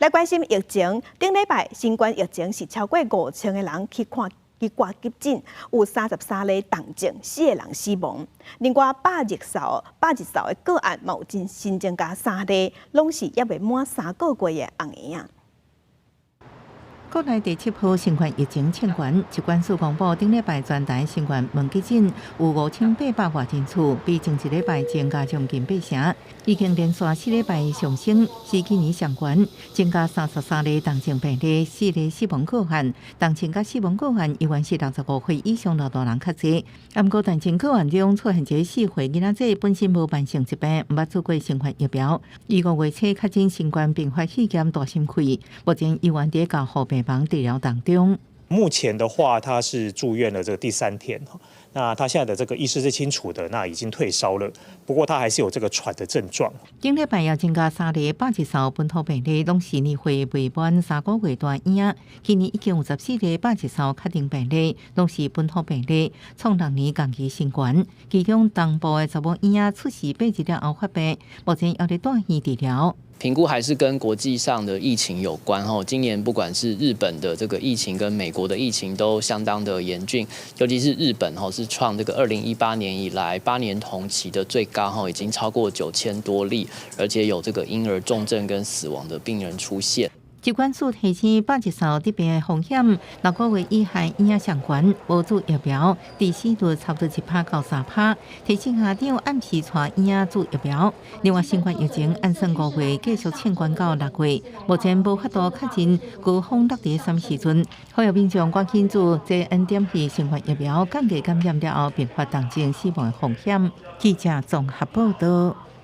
來關心疫情，頂禮拜新冠疫情是超過5000個人去看去掛急診，有33例重症，四個人死亡。另外百日嗽的個案嘛有真新增加三例，攏是猶未滿3個月的甕嬰仔。國內第七波新冠疫情衝懸，疾管署公布頂禮拜全台新冠門急診有5800外人次，比前一禮拜增加將近八成，已經連續4禮拜上升，是去年上懸，增加33例重症病例，四例死亡個案，重症佮死亡個案猶原是65歲以上老大人較濟。毋過重症個案中出現一个4歲囡仔仔本身無慢性疾病，毋捌注過新冠疫苗，伊5月初確診新冠併發肺炎大心潰，目前猶原佇加護病房治療當中。目前的話，他是住院了這個第三天，那他現在的這個意識是清楚的，那已經退燒了，不過他還是有這個喘的症狀。頂禮拜也增加三例百日嗽本土病例，攏是年歲未滿3個月大嬰仔。去年已經有14例百日嗽確定病例，攏是本土病例，創六年同期新高。其中東部的查某嬰仔出世8日了後發病，目前猶佇住院治療。評估還是跟國際上的疫情有關吼。今年不管是日本的這個疫情跟美國的疫情都相當的嚴峻，尤其是日本吼是創這個2018年以來8年同期的最高吼，已經超過9000多例，而且有這個嬰兒重症跟死亡的病人出現。疾管署提醒百日嗽得病的風險，6個月以下嬰仔上懸，無注疫苗，致死率差不多1趴到3趴。提醒家長按時帶嬰仔注疫苗。另外，新冠疫情按算5月繼續衝懸到6月，目前無法度確認高峰落佇啥物時陣。呼籲民眾趕緊注這恩點是新冠疫苗，降低感染了後併發重症死亡的風險。記者綜合報道。